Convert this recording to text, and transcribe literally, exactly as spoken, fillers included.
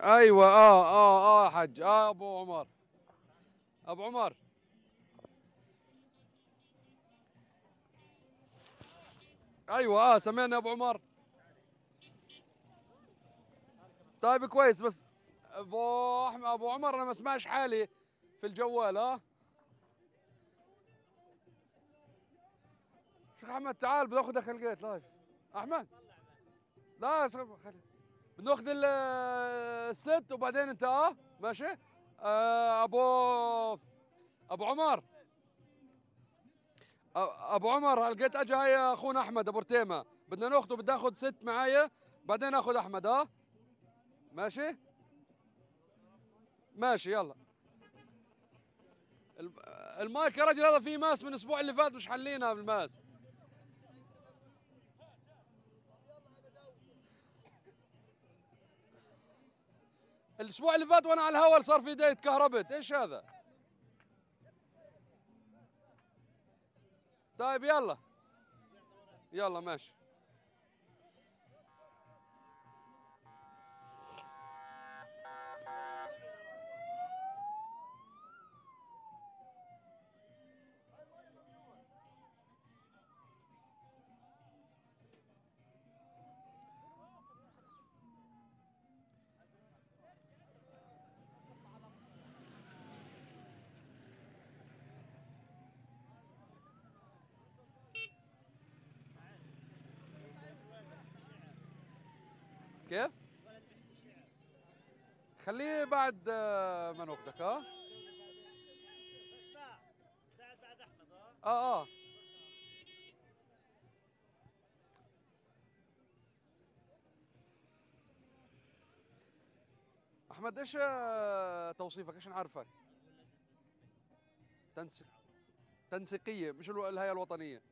أيوة، آه، آه، آه، حج، آه، أبو عمر. أبو عمر. أيوة، آه، سمعنا أبو عمر. طيب، كويس، بس أبو أحم-، أبو عمر، أنا ما اسمعش حالي في الجوال، ها؟ شيخ أحمد، تعال، بدي آخذك الجيت لايف. أحمد. لا، صبر، خلي. بناخذ ال-، الست وبعدين انت، اه؟ ماشي؟ آه، ابو، ابو عمر. أ-، ابو عمر، لقيت اجى هاي اخونا احمد ابو رتيمة. بدنا ناخذه، بدي اخذ ست معايا، بعدين اخذ احمد، اه؟ ماشي؟ ماشي، يلا. الم-، المايك يا رجل، هذا فيه ماس من الأسبوع اللي فات مش حلينها بالماس. الأسبوع اللي فات وأنا على الهوا صار في دايت كهربت. إيش هذا؟ طيب، يلا. يلا، ماشي. كيف؟ خليه بعد، آه، ما ناخذك، ها؟ اه، اه. أحمد، إيش، آه، توصيفك؟ إيش نعرفك؟ تنسيق-، تنسيقية، مش الو-، الهيئة الوطنية.